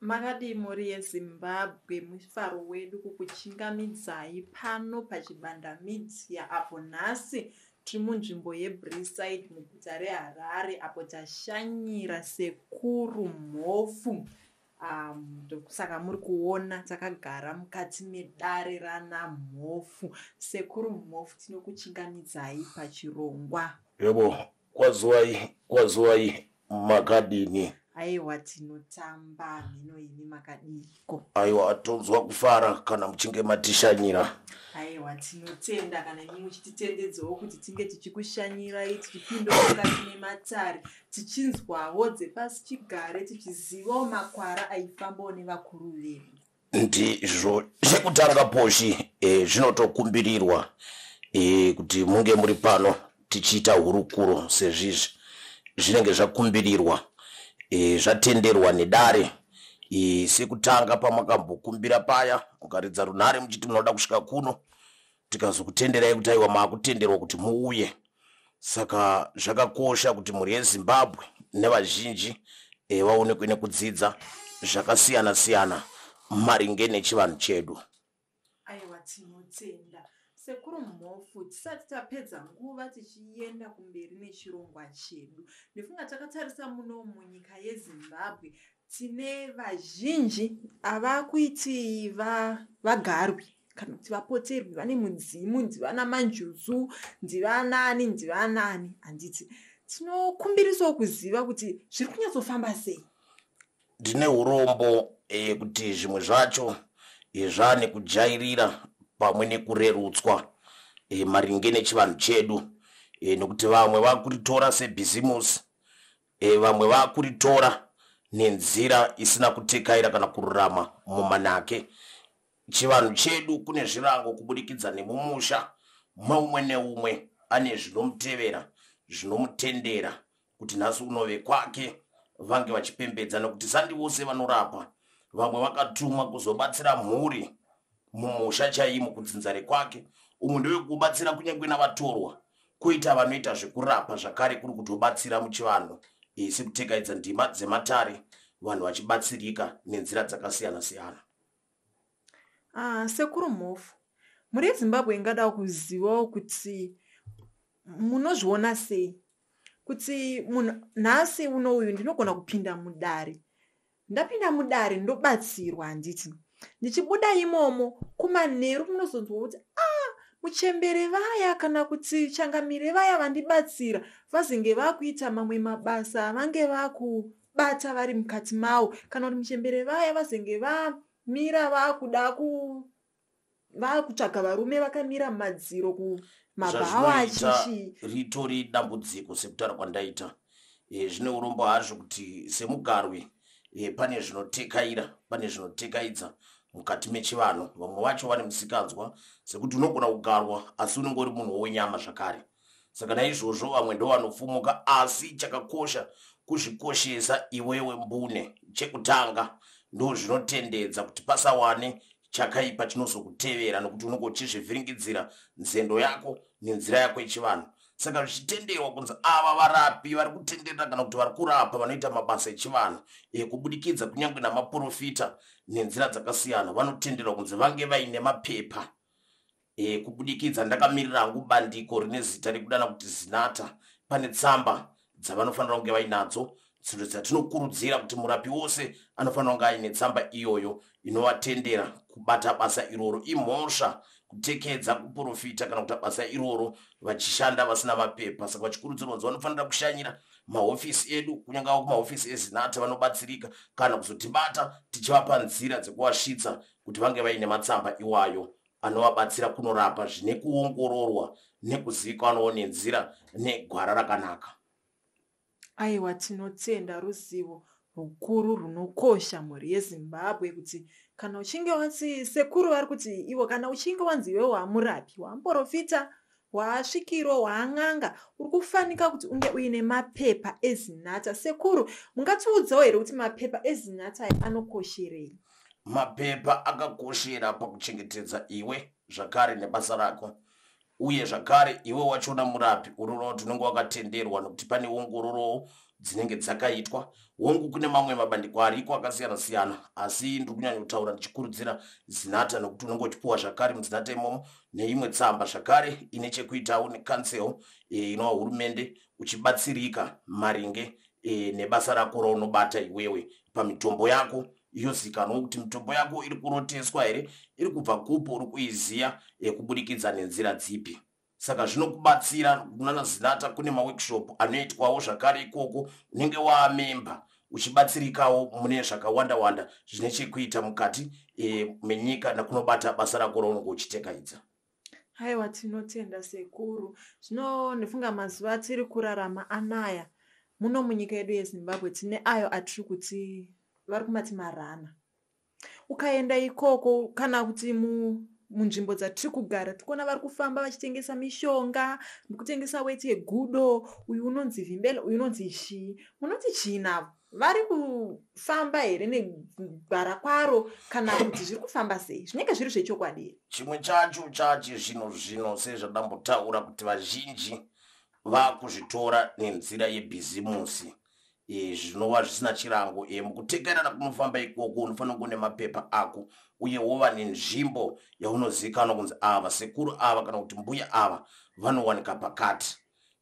Makadii mhuri yeZimbabwe mufaro wedu kukuchingamidzai pano paChibanda Media apo nhasi tiri munzvimbo yeBreeside muguta reHarare apo tashanyira sekuru Mhofu. Ndokusaka muri kuona takagara mukati medare rana Mhofu. Sekuru Mhofu tinokuchingamidzai pachirongwa. Yebo, kwaziwai, kwaziwai, makadini? Aiwa tinotamba mhino imi makadiiko? Aiwa tonzwa kufara kana muchinge matishanyira. Aiwa tinotenda kana imi muchititendedzawo kuti tinge tichikushanyirai tichipindawo mukati mematare tichinzwawo dzepasi chigare tichizivawo makwara aifambawo nevakuru vedu. Ndizvo chekutanga poshi e, zvinotokumbirirwa e, kuti munge muri pano tichiita hurukuro sezvizvi zvinenge zvakumbirirwa e, zvatenderwa nedare e, sekutanga pamakambokumbira paya mukaridza runhare muchiti munoda kusvika kuno tikazokutenderai kuti aiwa maakutenderwa kuti muuye saka zvakakosha kuti mhuri yeZimbabwe nevazhinji e, vaonekwe nekudzidza zvakasiyana siyana maringe nechivanhu chedu. Aiwa tinotenda sekuru Mhofu. Tisati tapedza nguva tichienda kumberi nechirongwa chedu, ndofunga takatarisa muno munyika yeZimbabwe tine vazhinji avakuiti vagarwi kana kuti vapoterwi vane mudzimu, ndivana manjuzu, ndivanani ndivanani, handiti? Tinokumbirisawo kuziva kuti zviri kunyatsofamba sei. Ndine urombo e, kuti zvimwe zvacho e, zvane kujairira pamwe nekurerutswa e, maringe nechivanhu chedu e, nekuti vamwe vakuritora sebhizimusi e, vamwe vakuritora nenzira isina kutekaira kana kururama mumanake. Chivanhu chedu kune zvirango kubudikidza nemumusha maumwe neumwe ane zvinomutevera zvinomutendera kuti nhasi unove kwake vange vachipembedza, nekuti sandi vose vanorapa, vamwe vakatumwa kuzobatsira mhuri mumusha chaimo kudzinza rekwake, umwe ndewekubatsira kunyange navatorwa, koita vanoita zvekurapa zvakare kuri kutobatsira muchivanhu e, sekutekaidza ndima dzematare vanhu vachibatsirika nenzira dzakasiyana siyana. Ah, sekuru Mhofu, mhuri yeZimbabwe ingada kuzivawo kuti munozviona sei kuti munhu nhasi uno uyu ndinogona kupinda mudare, ndapinda mudare ndobatsirwa, handiti? Ndichibuda imomo kumanheru munozonzwa kuti ah, muchembere vaya kana kuti changamire vaya vandibatsira vazenge vakuita mamwe mabasa avange vakubata vari mukati mawo, kana kuti muchembere vaya vazenge vamira vakuda ku vakutsvaga varume vakamira mumadziro kumabhawa achichi. Ritori dambudziko sekutaura kwandaita e, zvine urombo hazvo kuti semugarwi e, pane zvinotekaira, pane zvinotekaidza mukati mechivanhu. Vamwe vacho vane musikanzwa sekuti unogona kugarwa asi unenge uri munhu wenyama zvakare, saka naizvozvo vamwe ndo vanofumuka. Asi chakakosha kuzvikoshesa iwewe mbune chekutanga, ndo zvinotendedza kuti pasawane chakaipa chinozokutevera, nokuti unenge uchizvivhiringidzira nzendo yako nenzira yako yechivanhu. Saka zvichitenderwa kunzi ava varapi vari kutenderera kana kuti vari kurapa vanoita mabasa echivanhu e, kubudikidza kunyange namaprofita nenzira dzakasiyana, vanotenderwa kunzi vange vaine mapepa e, kubudikidza ndakamirira hangu bandiko rine zita rekudana kuti Zinata. Pane tsamba dzavanofanira kunge vainadzo dzindo dzatinokurudzira kuti murapi wose anofanira kunge aine tsamba iyoyo inovatendera kubata basa iroro. Imhosva kutekedza kuprofita kana kuita basa iroro vachishanda vasina mapepa. Saka vachikurudzirwa kunzi vanofanira kushanyira mahofisi edu, kunyange avo kumahofisi eZinata vanobatsirika kana kuzotibata tichivapa nzira dzekuvasvitsa kuti vange vaine matsamba iwayo anovabatsira kunorapa zvine kuongororwa nekuzivikanwawo nenzira negwara rakanaka. Aiwa tinotenda ruzivo rukuru runokosha mhuri yeZimbabwe kuti kana uchinge wanzi sekuru vari kuti ivo kana uchinge wanzi iwe wamurapi, wamuprofita, waasvikiro, waan'anga, uri kufanika kuti unge uine mapepa eZinata. Sekuru, mungatiudzawo here kuti mapepa eZinata aya anokosherei? Mapepa akakoshera pakuchengetedza iwe zvakare nebasa rako, uye zvakare iwe wachona murapi unoona kuti unenge wakatenderwa, nokuti pane ongororowo dzinenge dzakaitwa. Hongu, kune mamwe mabandiko ariko akasiyana siyana, asi ndiri kunyanya kutaura ndichikurudzira Zinata, nokuti unenge uchipuwa zvakare muZinata imomo neimwe tsamba zvakare ine chekuitawo necouncil inova hurumende, uchibatsirika maringe nebasa rako raunobata iwewe pamitombo yako. Yozikanwa kuti mitombo yako iri kuroteswa here, iri kubva kupo, uri kuiziya kubudikidza nenzira dzipi. Saka zvinokubatsira kunana Zinata. Kune maworkshop anoitwawo zvakare ikoko, unenge waamemba uchibatsirikawo mune zvakawanda wanda zvine chekuita mukati menyika nakunobata basa rako raunenge uchitekaidza. Haiwa, tinotenda sekuru. Zvino ndifunga mazuva atiri kurarama anaya muno munyika yedu yeZimbabwe, tine ayo atiri kuti vari kumati marana. Ukaenda ikoko kana kuti munzvimbo dzatiri kugara, tikuona vari kufamba vachitengesa mishonga, kutengesa weti yegudo, uyu unonzi vimbela, uyu unonzi chii. Munoti chii navo? Vari kufamba here negwara kwaro, kana kuti zviri kufamba sei? Zvinenge zviri zvechokwadi here? Chimwe chacho chachizvino zvino, sezvandambotaura kuti vazhinji vakuzvitora nenzira yebhizimusi, zvinova zvisina chirango. Mukutekerana kunofamba ikoko, unofanira kuva nemapepa ako, uye wova nenzvimbo yaunozivikanwa kunzi ava sekuru ava kana kuti mbuya ava vanowanika pakati,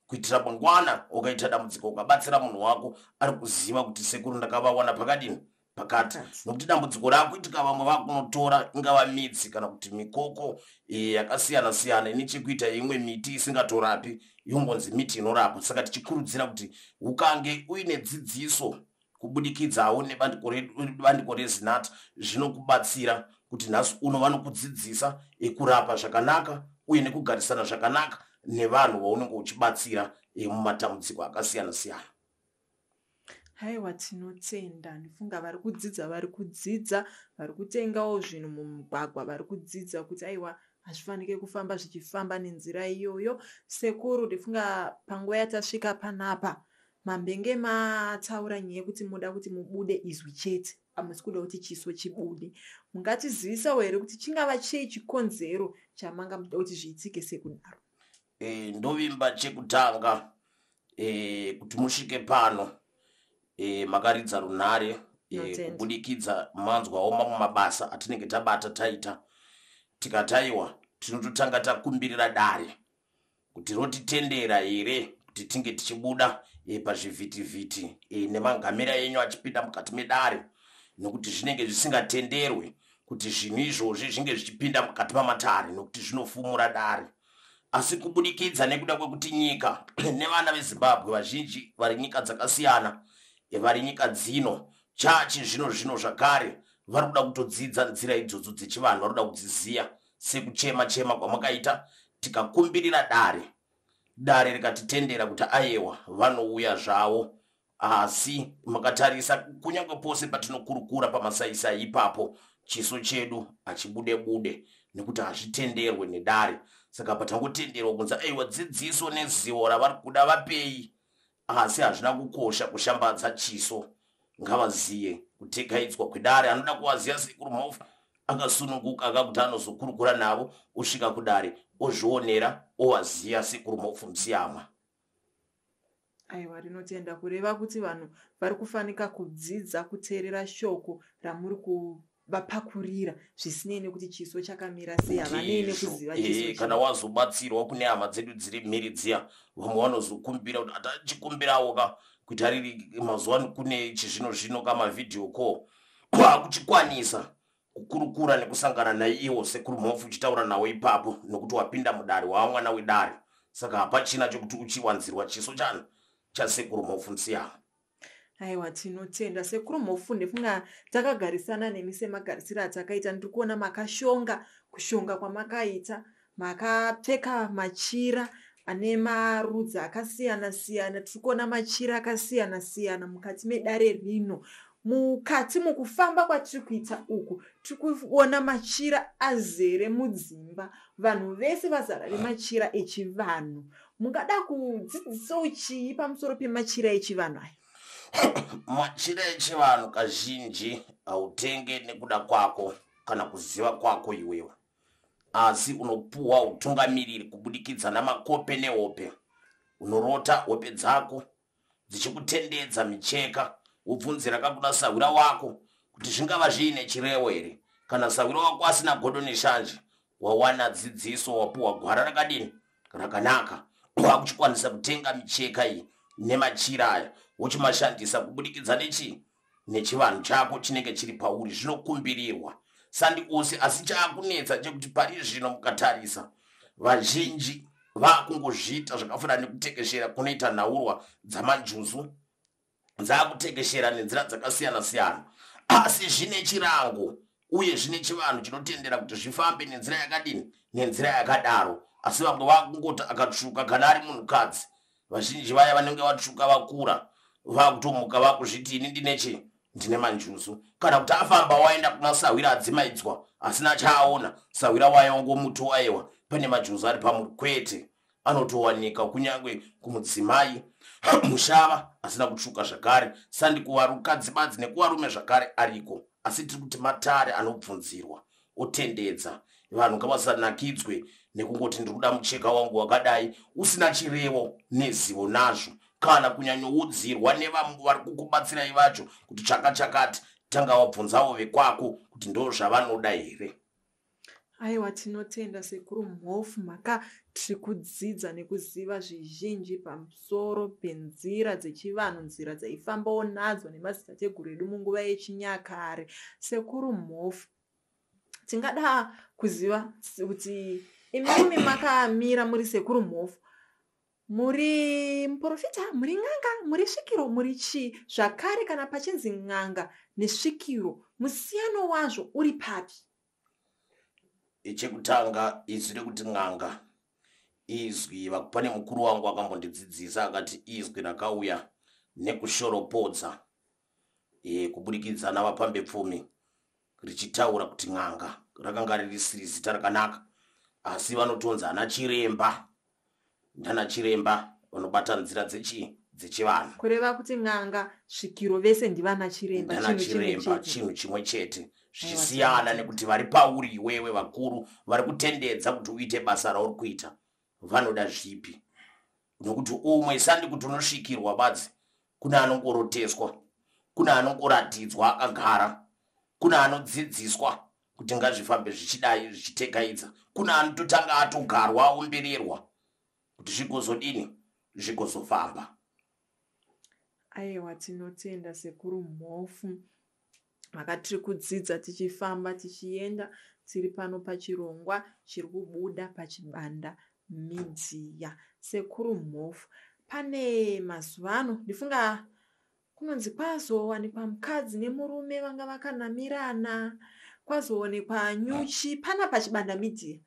kuitira mangwana ukaita dambudziko, ukabatsira munhu wako, ari kuziva kuti sekuru ndakavawana pakadini, pakati. Nokuti dambudziko rakuitika, vamwe vakunotora ingava midzi kana kuti mikoko yakasiyana siyana ine chekuita imwe miti isingatorapi, yongonzi miti inorapa. Saka tichikurudzira kuti ukange uine dzidziso kubudikidzawo nebandiko reZinata, zvinokubatsira kuti nhasi uno vanokudzidzisa kurapa zvakanaka uye nekugarisana zvakanaka nevanhu vaunenge uchibatsira mumatambudziko akasiyana siyana. Haiwa, tinotenda. Ndifunga vari kudzidza, vari kudzidza, vari kutengawo zvinhu mumugwagwa, vari kudzidza kuti aiwa, hazvifanike kufamba zvichifamba nenzira iyoyo. Sekuru, ndifunga panguva yatasvika panapa, mambenge mataura nyaya yekuti muda kuti mubude izwi chete, hamusi kuda kuti chiso chibude. Mungatizivisawo here kuti chingava chei chikonzero chamanga muchida kuti zviitike sekudaro? Ndovimba chekutanga, kuti musvike pano, makaridza runhare, kubudikidza manzwawo mamwe mabasa atinenge tabata taita, tikataiwa tinototanga takumbirira dare kuti rotitendera here kuti tinge tichibuda pazvivhitivhiti nemangamera enyu achipinda mukati medare, nokuti zvinenge zvisingatenderwe kuti zvinhu izvozvi zvinge zvichipinda mukati mamatare, nokuti zvinofumura dare. Asi kubudikidza nekuda kwekuti nyika nevana veZimbabwe vazhinji vari nyika dzakasiyana, vari nyika dzino chachi zvino zvino zvakare vari kuda kutodzidza nzira idzodzo dzechivanhu, vari kuda kudziziya, sekuchema chema kwamakaita, tikakumbirira dare, dare rikatitendera kuti ayewa, vanouya zvavo. Asi makatarisa, kunyange pose patinokurukura pamasaisai ipapo, chiso chedu hachibude bude nekuti hazvitenderwe nedare. Saka patangotenderwa kunzi aiwa, dzidziso nezivo ravari kuda vapei, asi hazvina kukosha kushambadza chiso. Ngavaziye kutekaidzwa kwedare. Anoda kuvaziva sekuru Mhofu akasununguka, akakuti anozokurukura navo, osvika kudare, ozvionera, ovaziva sekuru Mhofu Musiyamwa. Aiwa, rinotenda. Kureva kuti vanhu vari kufanika kudzidza kuteerera shoko ramuri kuvapakurira, zvisinei nekuti chiso chakamira sei, havanei nekuziva chiso. Kana wazobatsirwa, kune hama dzedu dziri mhiri dziya, vamwe vanozokumbira kuti atachikumbirawo ka kuita riri mazuva ano kune chizvino zvino kamavideo call, kwakuchikwanisa kukurukura nekusangana naiwo sekuru Mhofu uchitaura nawo ipapo, nokuti wapinda mudare, wava mwana wedare. Saka hapachina chokuti uchiwanzirwa chiso chano chasekuru Mhofu Musiyamwa. Aiwa, tinotenda sekuru Mhofu. Ndefunga takagarisana nemi semagarisiro atakaita, ndiri kuona makashonga, kushonga kwamakaita, makapfeka machira ane marudzi akasiyana siyana. Tiri kuona machira akasiyana siyana mukati medare rino. Mukati mukufamba kwatiri kuita uku, tiri kuona machira azere mudzimba, vanhu vese vazara nemachira echivanhu. Mungada kudzidzisawo chii pamusoro pemachira echivanhu aya? Machira echivanhu kazhinji hautenge nekuda kwako kana kuziva kwako iwewe, asi unopuhwa utungamiriri kubudikidza namakope nehope. Unorota hope dzako. dzichikutendedza micheka, wobvunzira kakuna sahwira wako kuti zvingava zviine chirevo here. Kana sahwira wako asina godo neshanje, wawana dzidziso, wapuwa gwara rakadini rakanaka, wakuchikwanisa kutenga micheka iyi nemachira aya, wochimashandisa kubudikidza nechii, nechivanhu chako chinenge chiri pauri. Zvinokumbirirwa sandi ose, asi chaakunetsa chekuti pari zvino mukatarisa vazhinji vaakungozviita zvakafanana nekutekeshera kunoita nhaurwa dzamanjuzu, dzaakutekeshera nenzira dzakasiyana siyana, asi zvine chirango uye zvine chivanhu chinotendera kuti zvifambe nenzira yakadini, nenzira yakadaro. Asi vamwe vakungoti akatsvuka, kana ari munhukadzi, vazhinji vaya vanenge vatsvuka vakura vakutomuka vakuzviti ini ndine chii, ndine manjuzu. Kana kuti afamba waenda kuna sahwira adzimaidzwa asina chaaona, sahwira wayo ngomuti aiwa pane majuzu ari pamuri. Kwete, anotowanika kunyange kumudzimai mushava asina kutsvuka zvakare, sandi kuvarukadzi badzi, nekuvarume zvakare ariko. Asi tiri kuti matare anobvunzirwa otendedza vanhu ngavasanakidzwe nekungoti ndiri kuda mucheka wangu wakadai usina chirevo nezivo nazvo, kana kunyanyoudzirwa nevamwe vari kukubatsirai vacho kuti tsvaka chakati, tanga wabvunzawo vekwako kuti ndo zvavanoda here. Aiwa, tinotenda Sekuru Mhofu, maka tiri kudzidza nekuziva zvizhinji pamusoro penzira dzechivanhu, nzira dzaifambawo nadzo nemadzitateguru edu munguva yechinyakare. Sekuru Mhofu, tingada kuziva kuti imimi makamira muri Sekuru Mhofu, muri muprofita, muri n'anga, muri svikiro, muri chii? Zvakare kana pachinzi n'anga nesvikiro, musiyano wazvo uri papi? Chekutanga, izwi rekuti n'anga izwi, pane mukuru wangu akambondidzidzisa akati izwi rakauya nekushoropodza kuburikidza navapambepfumi, richitaura kuti n'anga rakanga ririsiri zita rakanaka, asi vanotonzi ana chiremba, ndana chiremba vanobata nzira dzechivanhu. Kureva kuti n'anga, svikiro vese ndivana chiremba? Ndana chiremba, chinhu chimwe chete, zvichisiyana nekuti vari pauri iwewe vakuru vari kutendedza kuti uite basa rauri kuita vanoda zvipi. Nokuti umwe sandi kuti unosvikirwa badzi, kune anongoroteswa, kune anongoratidzwa akagara, kune anodzidziswa kuti ngazvifambe zvichidai zvichitekaidza, kune anototanga atogarwa aombererwa kuti zvigozodini, zvigozofamba. Aiwa, tinotenda Sekuru Mhofu, makatiri kudzidza tichifamba tichienda. Tiri pano pachirongwa chiri kubuda paChibanda Media. Sekuru Mhofu, pane mazuva ano ndifunga kunonzi kwazowanikwa mukadzi nemurume vanga vakanamirana, kwazoonekwa nyuchi. Pana paChibanda Media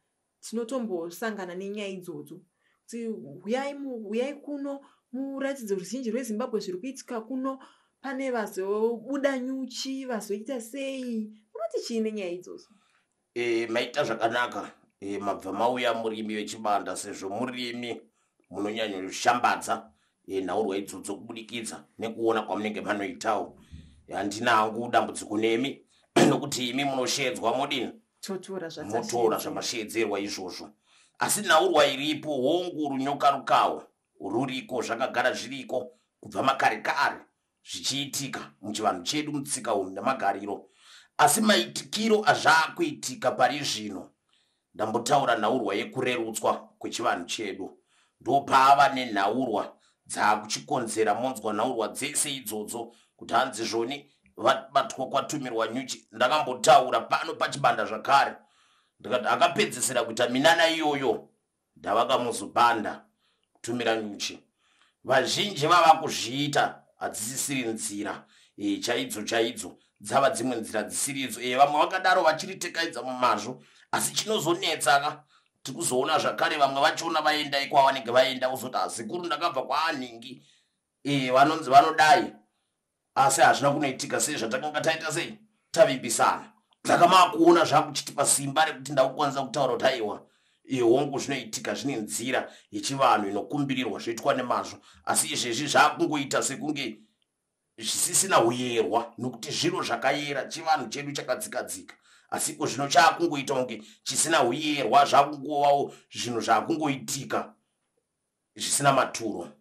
tinotombosangana nenyaya idzodzo kuti huyai kuno muratidze ruzhinji rweZimbabwe zviri kuitika kuno, pane vazobuda nyuchi, vazoita sei. Munoti chii nenyaya idzodzo? Maita zvakanaka, mabva mauya murimi veChibanda, sezvo murimi munonyanyoshambadza nhaurwa idzodzo kubudikidza nekuona kwamunenge manoitawo. Handina hangu dambudziko nemi, nokuti imi munoshedzwa modini, motora zvamashedzerwa izvozvo. Asi nhaurwa iripo, hongu, runyoka rukawo ruriko, zvakagara zviriko kubva makare kare zvichiitika muchivanhu chedu, mutsika umu nemagariro. Asi maitikiro azvaakuitika pari zvino, ndambotaura nhaurwa yekurerutswa kwechivanhu chedu, ndopaava nenhaurwa dzaakuchikonzera. Monzwa nhaurwa dzese idzodzo kuti hanzi zvoni vabatwa kwatumirwa nyuchi. Ndakambotaura pano paChibanda zvakare ndikati akapedzisira kuita minana iyoyo ndavakamuzubanda kutumira nyuchi. Vazhinji vava kuzviita, hadzisisiri nzira chaidzo chaidzo, dzava dzimwe nzira dzisiridzo. Vamwe vakadaro vachiri tekaidza mumazvo, asi chinozonetsa ka tikuzoona zvakare vamwe vachona vaenda ikwavanenge vaenda, kuzoti asekuru ndakabva kwaanhingi, vanonzi vanodai, asi hazvina kunoitika sei zvatakanga taita sei tavimbisana. Saka maakuona zvakuchitipa simba rekuti ndakukwanisa kutaura kuti aiwa, hongu, zvinoitika, zvine nzira yechivanhu inokumbirirwa, zvoitwa nemazvo. Asi izvezvi zvaakungoita sekunge zvisisina uyerwa, nokuti zviro zvakayera, chivanhu chedu chakadzikadzika, asi iko zvino chaakungoita kunge chisina uyerwa, zvakungovawo zvinhu zvaakungoitika zvisina maturo.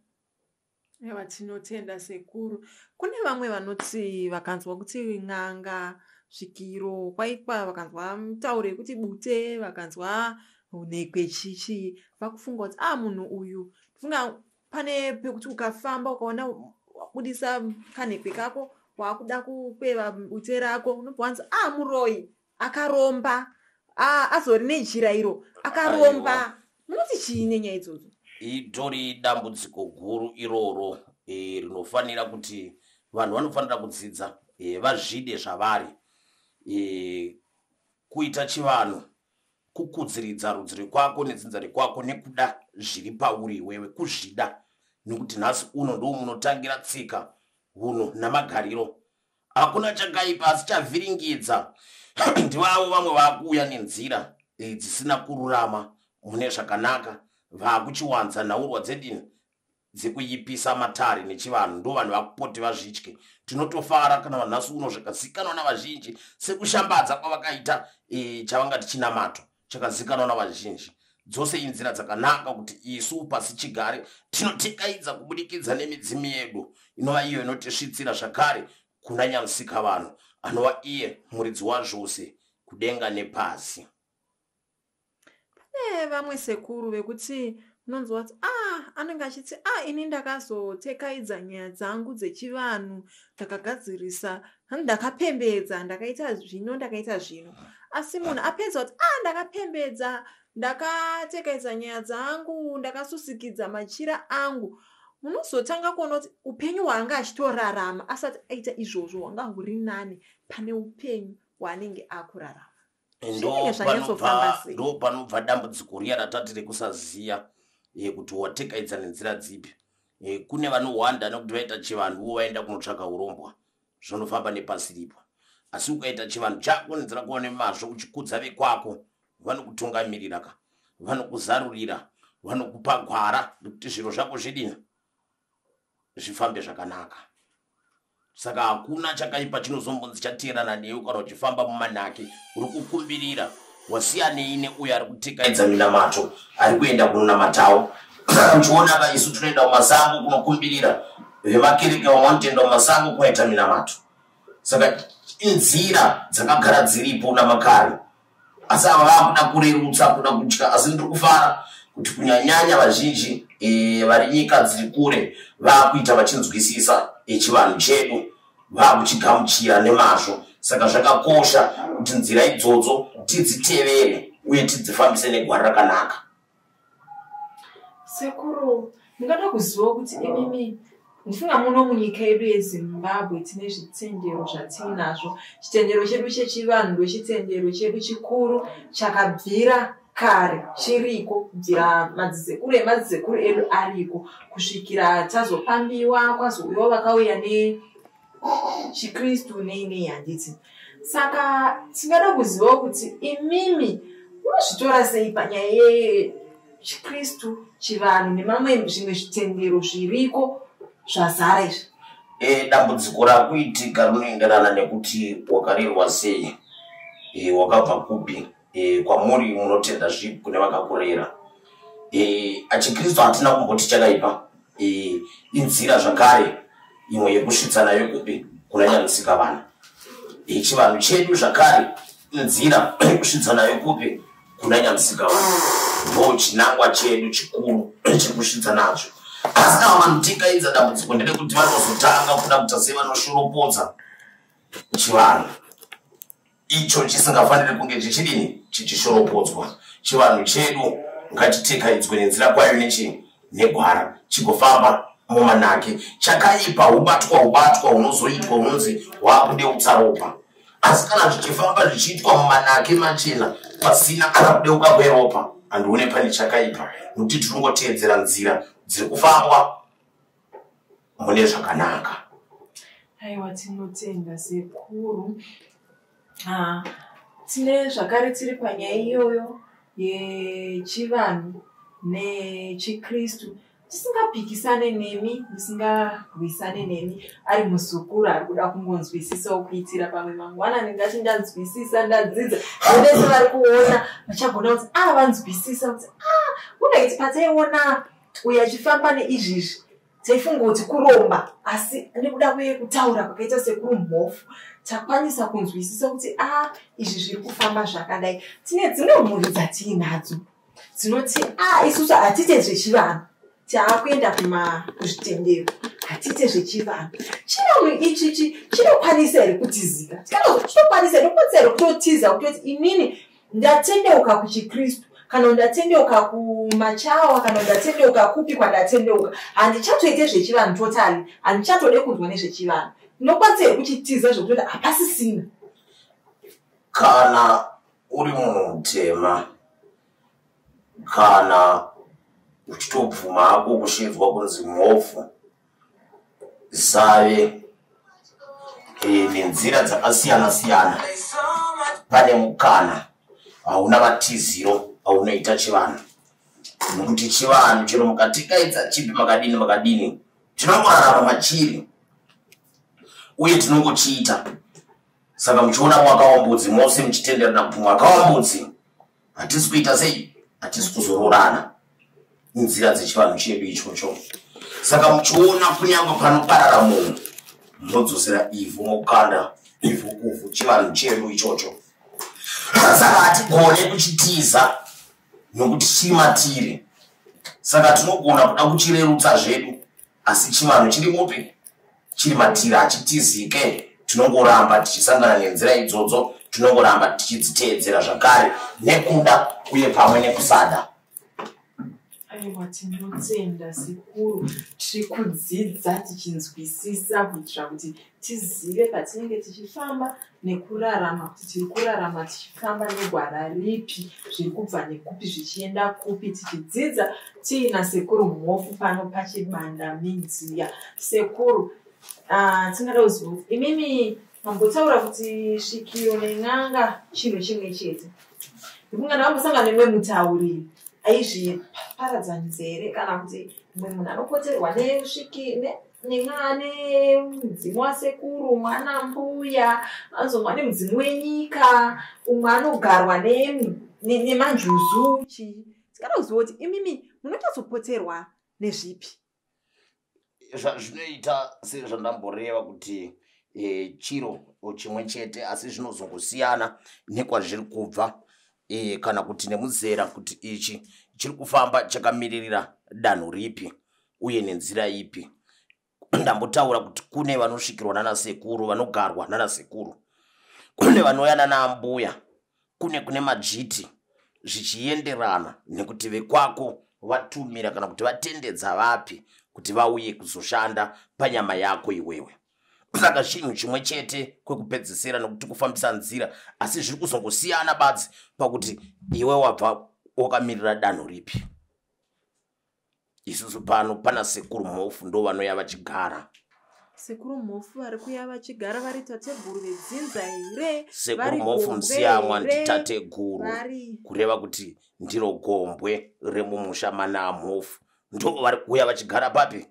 Ewa, tinotenda sekuru. Kune vamwe vanoti vakanzwa kuti n'anga, svikiro, kwaikwa, vakanzwa mutauro yekuti bute, vakanzwa nhekwe chichi, vakufunga kuti a munhu uyu, funga pane pekuti ukafamba ukaona wabudisa kanhekwe kako wakuda kukweva bute rako, unobva wanzi a muroyi akaromba, azori nejira iro akaromba. Munoti chii nenyaya idzodzo? Itori dambudziko guru iroro rinofanira kuti vanhu vanofanira kudzidza, vazvide zvavari. Kuita chivanhu kukudziridza rudzi rwekwako nedzinza rekwako nekuda zviri pauri iwewe, kuzvida, nekuti nhasi uno ndo munotangira tsika, hunhu namagariro. Hakuna chakaipa, asi chavhiringidza ndivavo vamwe vakuuya nenzira dzisina kururama mune zvakanaka, vakuchiwanza nhaurwa dzedini dzekuyipisa matare nechivanhu. Ndo vanhu vakupote vazvitye. Tinotofara kana vanhu nhasi uno zvakazikanwa navazhinji sekushambadza kwavakaita chavangati chinamato chakazikanwa navazhinji. Dzose inzira dzakanaka kuti isu pasi chigare tinotekaidza kubudikidza nemidzimu yedu, inova iyo inotisvitsira zvakare kuna Nyamusika vanhu, anova iye muridzi wazvose kudenga nepasi. Pane vamwe sekuru vekuti unonzwa kuti anenge achiti ini ndakazotekaidza nyaya dzangu dzechivanhu, ndakagadzirisa, ndakapembedza, ndakaita zvino, ndakaita zvino. Asi munhu apedza kuti ndakapembedza, ndakatekaidza nyaya dzangu, ndakasusikidza machira angu, munozotanga kuona kuti upenyu hwaanga achitorarama asati aita izvozvo hwanga huri nani pane upenyu hwaanenge akurarama. Ndo panobva dambudziko riya ratati rekusaziya kuti watekaidza nenzira dzipi. Kune vanohwanda nekuti vaita chivanhu ivo vaenda kunotsvaka urombwa, zvinofamba nepasiripo. Asi ukaita chivanhu chako nenzira kuva nemazvo, uchikudza vekwako, vanokutungamirira ka, vanokuzarurira, vanokupa gwara rekuti zviro zvako zvidini zvifambe zvakanaka. Saka hakuna chakaipa chinozombonzi chateerana newe kana uchifamba mumanake uri kukumbirira. Wasiyanei neuyo ari kutekaidza minamato, ari kuenda kunonamatawo. Uchiona ka, isu tinoenda mumasango kunokumbirira, vemakereke vamwe vanotoenda mumasango kunoita minamato. Saka inzira dzakagara dziripo namakare, asi ava vakuda kurerutsa, kuda kutya. Asi ndiri kufara kuti kunyanyanya vazhinji vari nyika dziri kure vakuita vachinzwisisa chivanhu chedu, vakuchigamuchira nemazvo. Saka zvakakosha kuti nzira idzodzo tidzitevere uye tidzifambise negwara rakanaka. Sekuru, ndingada kuziva kuti imimi, ndifunga muno munyika yedu yeZimbabwe tine zvitendero zvatinazvo. Chitendero chedu chechivanhu ndochitendero chedu chikuru chakabvira kare chiriko, kubvira madzisekuru emadzisekuru edu ariko kusvikira tazopambiwa, kwazouyawo vakauya nechikristu nei nei, handiti? Saka tingada kuzivawo kuti imimi munozvitora sei panyaya yechikristu, chivanhu nemamwe zvimwe zvitendero zviriko zvazara izvi? Dambudziko rakuitika rinoenderana nekuti wakarerwa sei, wakabva kupi, kwamuri munotenda zvipi kune vakakurera. Chikristu hatina kumboti chakaipa, inzira zvakare imwe yekusvitsa nayo kupi kuna Nyamusika vanhu. Chivanhu chedu zvakare inzira yekusvitsa nayo kupi kuna Nyamusika vanhu, ndo chinangwa chedu chikuru chekusvitsa nacho. Asi ava vanotekaidza, dambudziko nderekuti vanozotanga kuda kuita sevanoshoropodza chivanhu icho chisingafaniri kunge chichidini chichishoropodzwa. Chivanhu chedu ngachitekaidzwe nenzira kwayo nechi negwara, chigofamba mumanake. Chakaipa ubatwa ubatwa hunozoitwa hunonzi hwakudeutsa ropa, asi kana zvichifamba zvichiitwa mumanake machena pasina kana kudeuka kweropa, handione pane chakaipa, nokuti tiringoteedzera nzira dziri kufambwa mune zvakanaka. Aiwa, tinotenda sekuru. Tine zvakare tiri panyaya iyoyo yechivanhu nechikristu, tisingapikisane nemi, ndisingarwisane nemi, ari muzukuru ari kuda kungonzwisisawo kuitira pamwe mangwana ndingati ndanzwisisa, ndadzidza, nevese vari kuona vachagona kuti vanzwisisa kuti unaiti pataiona uyo achifamba neizvizvi Taifunga kuti kuromba, asi nekuda kwekutaura kwakaita Sekuru Mhofu takwanisa kunzwisisa kuti a izvi zviri kufamba zvakadai. Tine dzimwe mhuri dzatiinadzo dzinoti a isusu hatiite zvechivanhu, taakuenda kuzvitendero, hatiite zvechivanhu. Chivanhu ichichi chinokwanisa here kutizika? Chinokwanisa here kukwanisa here kutotiza kutoti inini ndatendeuka kuchiKristu, kana ndatendeuka kumachawa, kana ndatendeuka kupi kwandatendeuka, handichatoite zvechivanhu totally, handichatode kunzwa nezvechivanhu? Tinokwanisa here kuchitiza zvekutoti hapasisina? Kana uri munhu mutema, kana uchitobvuma hako kushedzwa kunzi Mhofu, Save, nenzira dzakasiyana siyana, pane mukana hauna vatiziro aunoita chivanhu, nokuti chivanhu chero mukatikaidza chipi, makadini makadini, tinongorarama machiri uye tinongochiita. Saka muchiona mwaka wambudzi, mose muchitenderana kuti mwaka wambudzi hatisi kuita sei, hatisi kuzororana, nzira dzechivanhu chedu ichocho. Saka muchiona kunyange panoparara munhu, munodzosera ivhu, mokanda ivhu kuvhu, chivanhu chedu ichocho. Saka hatigone kuchitiza nokuti chiri matiri. Saka tinogona kuda kuchirerutsa zvedu, asi chivanhu chiri mupi? Chiri matiri, hachitizike. Tinongoramba tichisangana nenzira idzodzo, tinongoramba tichidziteedzera zvakare nekuda uye pamwe nekusada. Aiwa, tinotenda sekuru. Tiri kudzidza tichinzwisisa kuitira kuti tizive patinenge tichifamba nekurarama, kuti tiri kurarama tichifamba negwara ripi, zviri kubva nekupi zvichienda kupi, tichidzidza tiina Sekuru Mhofu pano paChibanda Media. Sekuru, tingada kuziva kuti imimi mambotaura kuti svikiro nen'anga chinhu chimwe chete. Ndifunga ndakambosangana nemumwe mutauriri aizviparadzanisa here, kana kuti mumwe munhu anopoterwa nesviki nemudzimu wasekuru, mwana mbuya, anozomwa nemudzimu wenyika, umwe anogarwa nemanjuzu chii. Tingada kuziva kuti imimi munonyatsopoterwa nezvipi? Zvazvinoita, sezvandamboreva kuti chiro chimwe chete, asi zvinozongosiyana nekwazviri kubva, kana kuti nemuzera, kuti ichi chiri kufamba chakamiririra danho ripi uye nenzira ipi. Ndambotaura kuti kune vanosvikirwa nanasekuru, vanogarwa nanasekuru, kune vanouya nanaambuya, kune madzviti, zvichienderana nekuti vekwako vatumira kana kuti vatendedza vapi kuti vauye kuzoshanda panyama yako iwewe. Saka chinhu chimwe chete kwekupedzisira nokuti kufambisa nzira, asi zviri kuzongosiyana badzi pakuti iwe wabva wakamirira danho ripi. Isusu pano pana Sekuru Mhofu ndo vanoya vachigara. Sekuru Mhofu vari kuya vachigara vari tateguru vedzinza here? Sekuru Mhofu Musiyamwa nditateguru, kureva kuti ndiro gombwe remumusha mana Mhofu, ndo vari kuuya vachigara papi?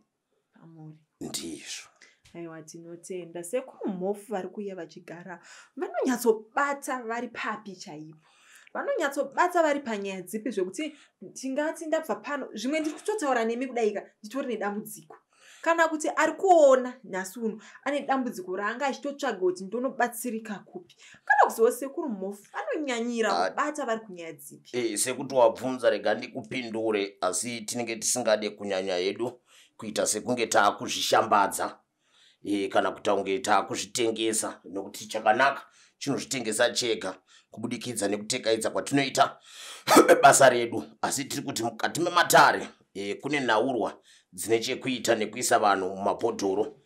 Pamuri. Ndizvo. Aiwa, tinotenda. Sekuru Mhofu vari kuuya vachigara vanonyatsobata vari papi chaipo? Vanonyatsobata vari panyaya dzipi, zvekuti tingati ndabva pano, zvimwe ndiri kutotaura nemi kudaika nditori nedambudziko, kana kuti ari kuona nhasi uno ane dambudziko raanga achitotsvaga kuti ndonobatsirika kupi, kana kuziva Sekuru Mhofu vanonyanyira kubata vari kunyaya dzipi? Sekuti wabvunza, rega ndikupindure, asi tinenge tisingade kunyanya hedu kuita sekunge taakuzvishambadza, kana kuita kunge taakuzvitengesa, nokuti chakanaka chinozvitengesa chega kubudikidza nekutekaidza kwatinoita basa redu. Asi tiri kuti mukati mematare, kune nhaurwa dzine chekuita nekuisa vanhu mumabhodhoro.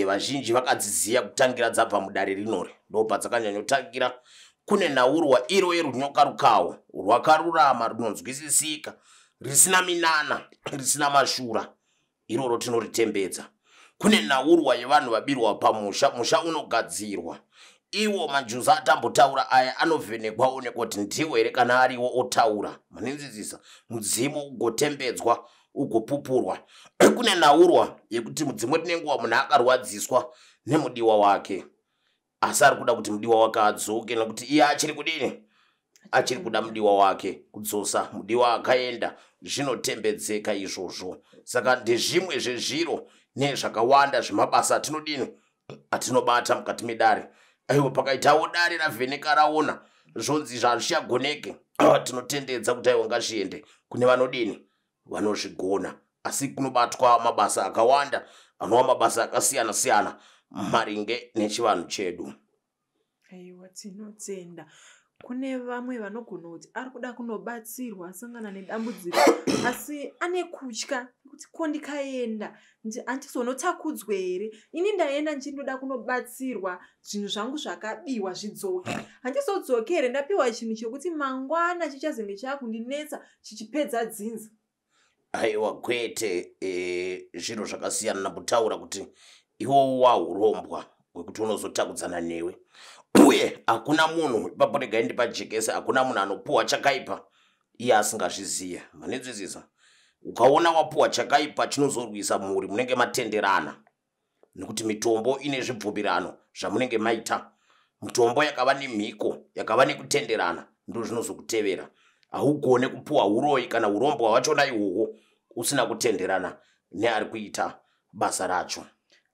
Vazhinji vakadziziya kutangira dzabva mudare rinori, ndo padzakanyanyotangira. Kune nhaurwa iro yerunyoka rukawo rwakarurama, runonzwisisika, risina minana, risina mashura, iroro tinoritembedza. Kune nhaurwa yevanhu vabirwa pamusha, musha unogadzirwa. Iwo manjuzu atambotaura aya anovhenekwa, onekwa kuti ndiwo here, kana ariwo otaura manenzizisa, mudzimu ugotembedzwa, ugopupurwa. Kune nhaurwa yekuti mudzimu rinenguva munhu akarwadziswa nemudiwa wake, asi ari kuda kuti mudiwa wake adzoke nekuti iye achiri kudini? Achiri kuda mudiwa wake, kudzosa mudiwa akaenda, zvinotembedzeka izvozvo. Saka ndezvimwe zvezviro nezvakawanda zvemabasa atinodini, atinobata mukati medare. Aiwa, pakaitawo dare ravheneka raona zvonzi zvazvichagoneke, tinotendedza kuti aiwa, ngazviende kune vanodini, vanozvigona. Asi kunobatwa mabasa akawanda, anova mabasa akasiyana siyana maringe nechivanhu chedu. Aiwa, tinotenda. Kune vamwe vanogona kuti ari kuda kunobatsirwa, asangana nedambudziko, asi ane kutya kuti ko ndikaenda handizonotakudzwe here? Ini ndaenda ndichindoda kunobatsirwa, zvinhu zvangu zvakabiwa zvidzoke, handizodzoke here ndapiwa chinhu chekuti mangwana chichazenge chaakundinetsa, chichipedza dzinza? Aiwa, kwete. Zviro zvakasiyana nakutaura kuti iwowo wahurombwa hwekuti unozotakudzana newe, uye hakuna munhu ipapo, regai ndipajekese, hakuna munhu anopuhwa chakaipa iye asingazviziye. Manenzwisisa? Ukaona wapuhwa chakaipa chinozorwisa mhuri, munenge matenderana, nekuti mitombo ine zvibvumirano zvamunenge maita. Mitombo yakava nemhiko, yakava nekutenderana, ndo zvinozokutevera. Haugone kupuhwa uroyi kana urombwa hwachona ihwohwo usina kutenderana neari kuita basa racho.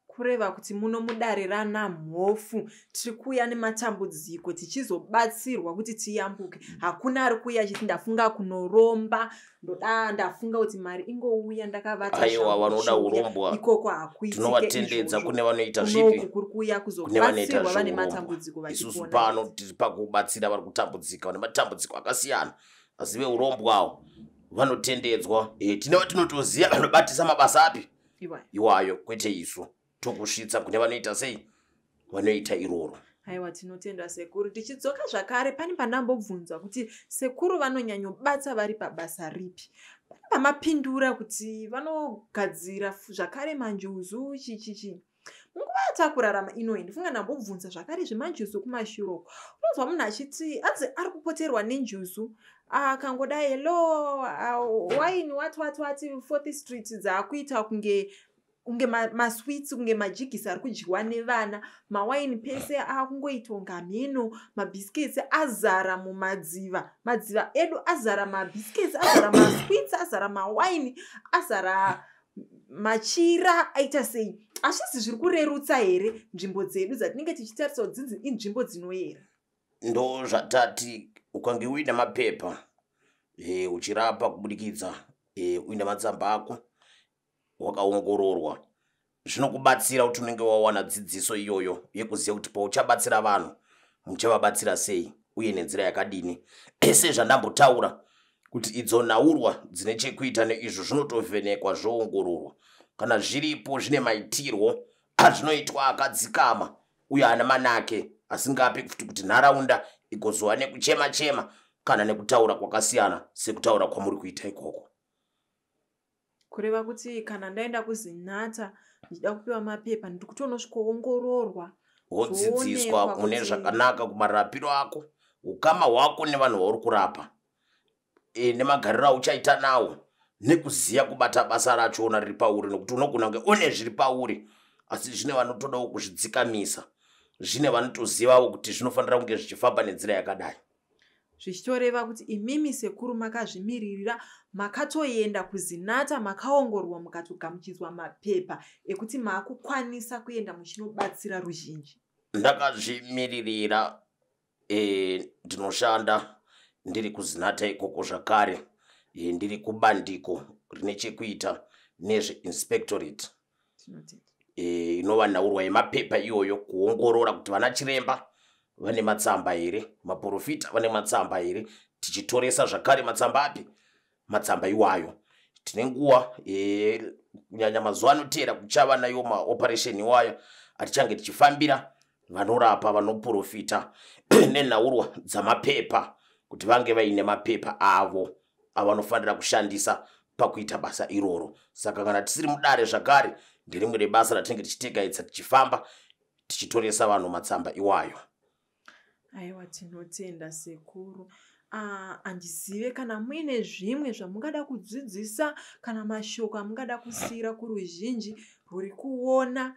Kureva kuti muno mudare rana Mhofu tiri kuuya nematambudziko tichizobatsirwa kuti tiyambuke. Hakuna ari kuuya achiti ndafunga kunoromba, ndoda, ndafunga kuti mari ingouya ndakavata. Aiwa, vanoda urombwa ikoko hakuitike. Tinovatendedza kune vanoita zvipi? Kunoku kuri kuuya Kune vanoita kuzobatsirwa vane zveurombwa. matambudziko Isusu vachipona. pano tiri pakubatsira vari kutambudzika, vane matambudziko akasiyana, asi veurombwawo vanotendedzwa. Tine vatinotoziva vanobatisa mabasa api Iwayo. iwayo, kwete isu. Tokusvitsa kune vanoita sei, vanoita iroro. Aiwa, tinotenda sekuru. Tichidzoka zvakare pane pandambobvunzwa kuti sekuru vanonyanyobata vari pabasa ripi. Pane pamapindura kuti vanogadzira zvakare manjuzu, chichichi. Munguva yatakurarama inoyi, ndifunga ndambobvunza zvakare zvemanjuzu kumashure uko, unonzwa munhu achiti anzi ari kupoterwa nenjuzu, akangodai, "Hello, waini wati wati wati." Fourth Street dzaakuita kunge masweets, kunge majigisi ari kudyiwa nevana. Mawaini pese akungoitwa kunge hameno, mabhisiketsi azara mumadziva, madziva edu azara mabhisiketsi, azara masweets, azara mawaini, azara machira. Aita sei? Hazvisi zviri kurerutsa here nzvimbo dzedu dzatinenge tichitarisa kuti dzinzi inzvimbo dzinoyera? Ndo zvatati ukange uine mapepa, uchirapa kubudikidza uine matsamba ako, wakaongororwa, zvinokubatsira kuti unenge wawana dzidziso iyoyo yekuziva kuti pauchabatsira vanhu muchavabatsira sei uye nenzira yakadini. Sezvandambotaura kuti idzo nhaurwa dzine chekuita neizvo zvinotovhenekwa, zvoongororwa. Kana zviripo, zvine maitirwo azvinoitwa akadzikama uye ana manake, asingapi futi kuti nharaunda igozova nekuchema chema kana nekutaura kwakasiyana sekutaura kwamuri kuita ikoko. Kureva kuti kana ndaenda kuZinatha ndichida kupiwa mapepa, ndiri kutonosvikoongororwa, Wodzidziswa zvoonekwa mune zvakanaka kumarapiro ako, ukama hwako nevanhu vauri kurapa, nemagariro auchaita nawo, nekuziya kubata basa rachona riri pauri, nekuti unogona kunge une zviri pauri, asi zvine vanotodawo kuzvidzikamisa, zvine vanotozivawo kuti zvinofanira kunge zvichifamba nenzira yakadai. Zvichitoreva kuti imimi sekuru makazvimiririra, makatoenda kuZinatha, makaongororwa, mukatogamuchidzwa mapepa ekuti maakukwanisa kuenda muchinobatsira ruzhinji. Ndakazvimiririra. Ndinoshanda ndiri kuZinatha ikoko zvakare, ndiri kubandiko rine chekuita nezveinspectorate. Tinotenda. Inova nhaurwa yemapepa iyoyo, kuongorora kuti vana chiremba vane matsamba here, maprofita vane matsamba here, tichitoresa zvakare matsamba api, matsamba iwayo. Tine nguva, kunyanya mazuva anoteera kuchava nayo maoperation iwayo atichange tichifambira vanorapa, vanoprofita nenhaurwa dzamapepa, kuti vange vaine mapepa avo avanofanira kushandisa pakuita basa iroro. Saka kana tisiri mudare zvakare, nderimwe rebasa ratinenge tichitegaidza, tichifamba tichitoresa vanhu matsamba iwayo. Aiwa, tinotenda sekuru. Ah, handizive kana muine zvimwe zvamungada kudzidzisa kana mashoko amungada kusiyira kuruzhinji rwuri kuona.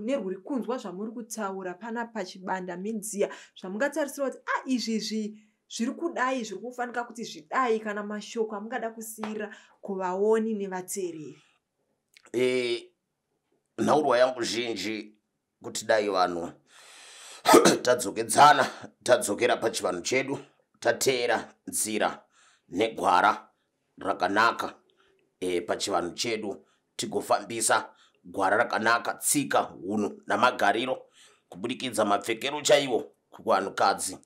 Nerwuri kunzwa zvamuri kutaura pana pachibanda medziya, zvamungatarisira kuti a izvi zviri kudai, zviri kufanika kuti zvidai, kana mashoko amungada kusiyira kuvaoni nevateereri? Nhaurwa yangu zhinji kuti dai vanhu tadzokedzana, tadzokera pachivanhu chedu, tateera nzira negwara rakanaka pachivanhu chedu, tigofambisa gwara rakanaka, tsika, hunhu namagariro, kubudikidza mapfekero chaiwo kuvanhukadzi.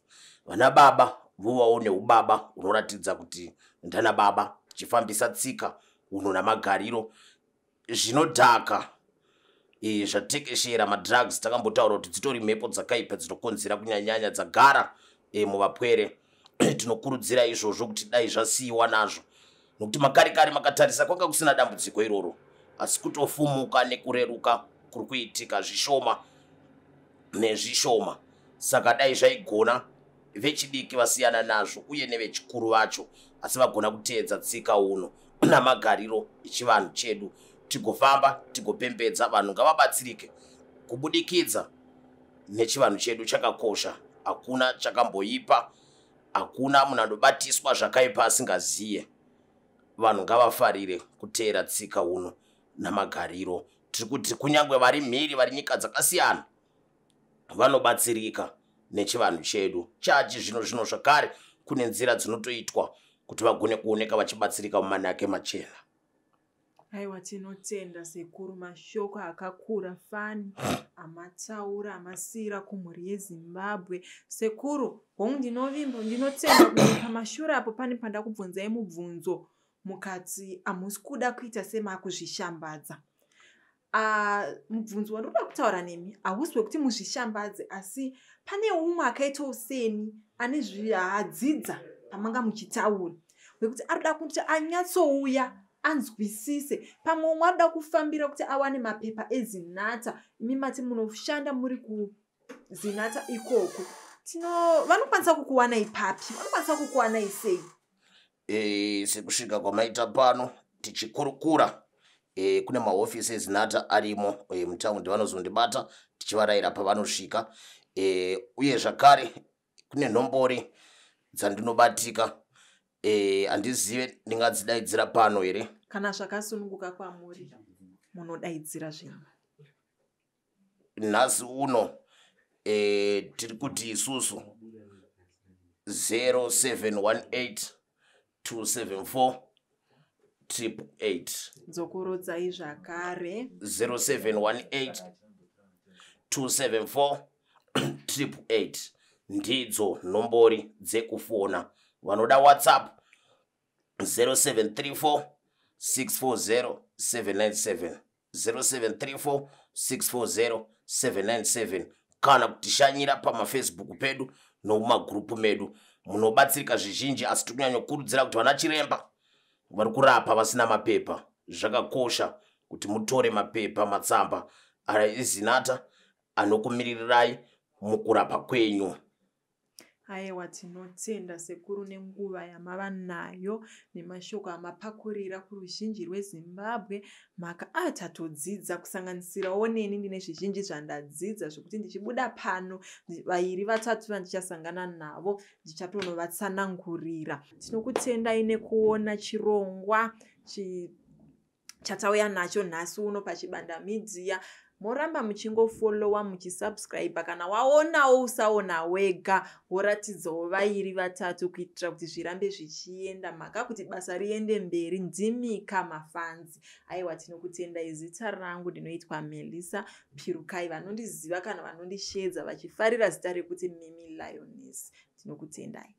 Vana baba vovawo neubaba hunoratidza kuti ndana baba, tichifambisa tsika, hunhu namagariro. Zvinodhaka zvatekeshera, madrugs, takambotaura kuti dzitori mhepo dzakaipa dzinokonzera, kunyanyanya dzagara muvapwere. Tinokurudzira izvozvo kuti dai zvasiyiwa nazvo, nokuti makare kare makatarisa kwanga kusina dambudziko iroro, asi kutofumuka nekureruka kuri kuitika zvishoma nezvishoma. Saka dai zvaigona vechidiki vasiyana nazvo, uye nevechikuru vacho, asi vagona kuteedza tsika, uno namagariro echivanhu chedu, tigofamba tigopembedza. Vanhu ngavabatsirike kubudikidza nechivanhu chedu, chakakosha. Hakuna chakamboipa, hakuna munhu anobatiswa zvakaipa asingaziye. Vanhu ngavafarire kuteera tsika, uno namagariro. Tiri kuti kunyange vari mhiri, vari nyika dzakasiyana, vanobatsirika nechivanhu chedu chachi zvino zvino. Zvakare kune nzira dzinotoitwa kuti vagone kuoneka vachibatsirika mumanake machena. Aiwa, tinotenda sekuru, mashoko akakura fani amataura, amasiyira kumhuri yeZimbabwe. Sekuru, hongu, ndinovimba, ndinotenda kuti pamashure apo pane pandakubvunzai mubvunzo, mukati hamusi kuda kuita semakuzvishambadza. Mubvunzo wandinoda kutaura nemi hausi wekuti muzvishambadze, asi pane umwe akaitawo seni ane zvaadzidza pamanga muchitaura, wekuti arikuda kuti anyatsouya anzwisise. Pamwe umwe arikuda kufambira kuti awane mapepa eZinatha. Imi mati munoshanda muri kuZinatha ikoko. Vanokwanisa kukuwanai papi? Vanokwanisa kukuwanai sei? Sekusvika kwamaita pano tichikurukura, kune mahofisi eZinatha arimo mutaundi, vanozondibata tichivarayira pavanosvika. Uye zvakare kune nombori dzandinobatika. Handizive ndingadzidaidzira pano here? Kana zvakasununguka kwamuri, munodaidzira zvinhu. Nhasi uno tiri kuti isusu 0718 274 888. Dzokorodzai zvakare. 0718 274 888 ndidzo nombori dzekufona. Vanoda WhatsApp, 0734 640 797, 0734 640 797, kana kutishanyira pamaFacebook pedu nomumagurupu medu, munobatsirika zvizhinji. Asi tiri kunyanyokurudzira kuti vana chiremba vari kurapa vasina mapepa, zvakakosha kuti mutore mapepa, matsamba eZinatha anokumiririrai mukurapa kwenyu. Aiwa, tinotenda sekuru nenguva yamava nayo nemashoko amapakurira kuruzhinji rweZimbabwe. Mhaka a tatodzidza, kusanganisirawo neni, ndine zvizhinji zvandadzidza, zvekuti ndichibuda pano vairi vatatu vandichasangana navo ndichatonovatsanangurira. Tinokutendai nekuona chirongwa chatauya nacho nhasi uno paChibanda Media. Moramba muchingofollowa, muchisubscribe. Kana waonawo, usaona wega, woratidzawo vairi vatatu kuitira kuti zvirambe zvichienda, mhaka kuti basa riende mberi. Ndimika mafanzi. Aiwa, tinokutendai. Zita rangu ndinoitwa Melissa Pirukai. Vanondiziva kana vanondishedza vachifarira zita rekuti Mimi Lioness. Tinokutendai.